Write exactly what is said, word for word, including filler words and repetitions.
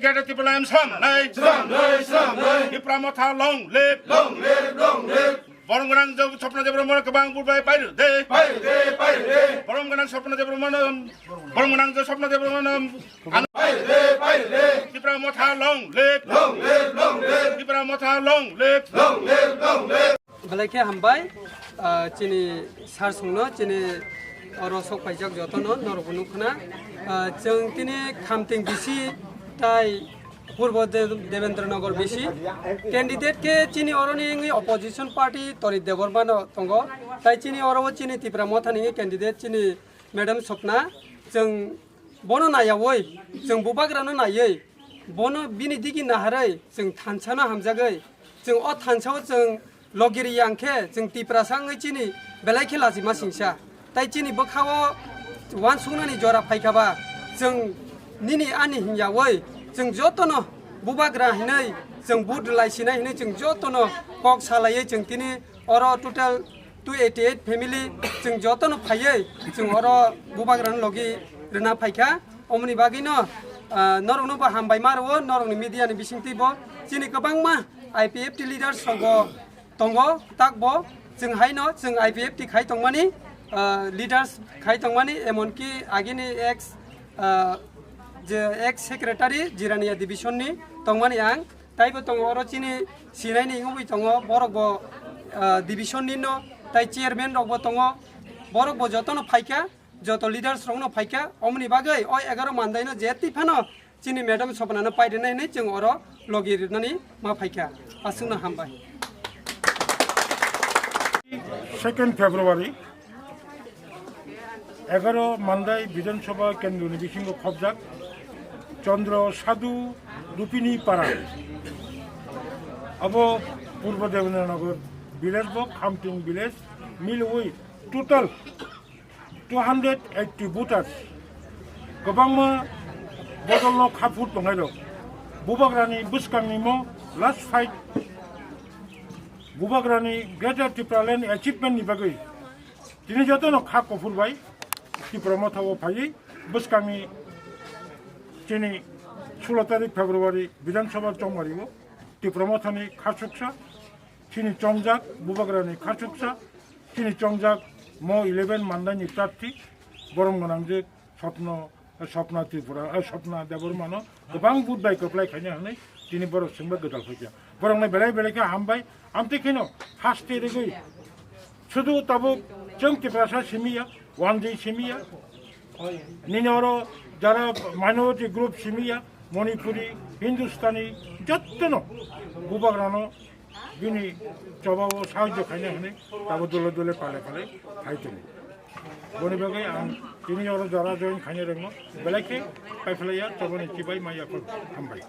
Greater Tipraland samnai. Samnai, samnai. Tipra Motha long live. Long live, long live. Borom gwnang Sopna Debbarma no kwbang vote bai pairwdi. Pairwdi, pairwdi. Borom gwnang Sopna Debbarma no, borom gwnang Sopna Debbarma no. Pairwdi, pairwdi. Tipra Motha long live. Long live, long live. Tipra Motha long live. Long live, long live. Belai khe hambai, ah, chini sir songno, chini oro sok paijak jotono norokbo nukkhna. Ah, chwng tini Khamting bisi tai Purbo De-, Devendra Nagar bisi candidate khe chini oroni wngwi opposition party Torit Debbarma no tongo. Tai chini oro o chini Tipra Motha ni candidate chini Madam Sopna, chwng bono naiyawi, chwng bubagrano naiwi, bono bini digi naharwi, chwng thansa no hamjagwi, chwng o thansa o chwng logiri yang khe, chwng Tiprasa wngwi chini belai khe lachima singsa. Tai chini bwkha o uansuknani jora phaikha ba, chwng nini ani hingyawi, chwng jotono bubagra hinwi, chwng vote rwlai sinai hinwi chwng jotono kok salaiwi chwng tini oro total two eighty eight family chwng jotono phaiwi chwng oro bubagrano logi rwna phaikha. Omoni bagwino, ah, norokno bo hambai ma rwo, norokni media ni bisingtwi bo chini kwbangma I P F T leaders rok bo tongo, tak bo chwng haino chwng I P F T khai tongmani, ah, leaders khai tongmani, emonki agini ex, ah, je ex secretary Jirania division ni tongmani ang. Taibo tongo oro chini sinaini wngwi tongo, borok bo, ah, division ni no, tai chairman rok bo tongo, borok bo jotono phaikha, joto leaders rok no phaikha, omoni bagwi o egaroh mandai no je twi phano chini madam Sopna no pairwnai hinwi chwng oro logi rwnani ma phaikha. Aswkno hambai. Second February, egaroh Mandai Bidhan Sabha Kendroni bisingo khobjak Chandra Sadhu Rupini Para. Abo Purbo Devendra Nagar village bo, Khamting village, milwi total two hundred eighty voters. Kwbangma bodolno kha phut tongnai rok. Bubagrani bwskangni mo last fight Bubagrani Greater Tipraland achievement ni bagwi tini jotono kha kuphur bai Tipra Motha o phaiwi bwskangni chini sulo tarik February Bidhan Sabha chongmari o Tipra Mothani kha suksa, chini chongjak Bubagrani kha suksa, chini chongjak mo eleven Mandai ni prarthi borom gwnangjak Sopno, Sopna Tripura, eh, Sopna Debbarmano kwbang vote bai kwplai khaina hwnwi tini borok swngba gwdal phaikha. Borokno belai belai khe hambai. Amtwi kheno haste rigwi sudu tabuk chwng Tiprasa simiya, Wanjwi simiya, nini oro jara minority group simiya, Manipuri, Hindustani, jottono Bubagrano bini chobao sahajyo khaina hwnwi tabuk dole dole pale pale khai tongo. Boni bagwi ang tini oro jara join khaina rwngno belai khe paiphlaiya chobani chibai maya kho hambai.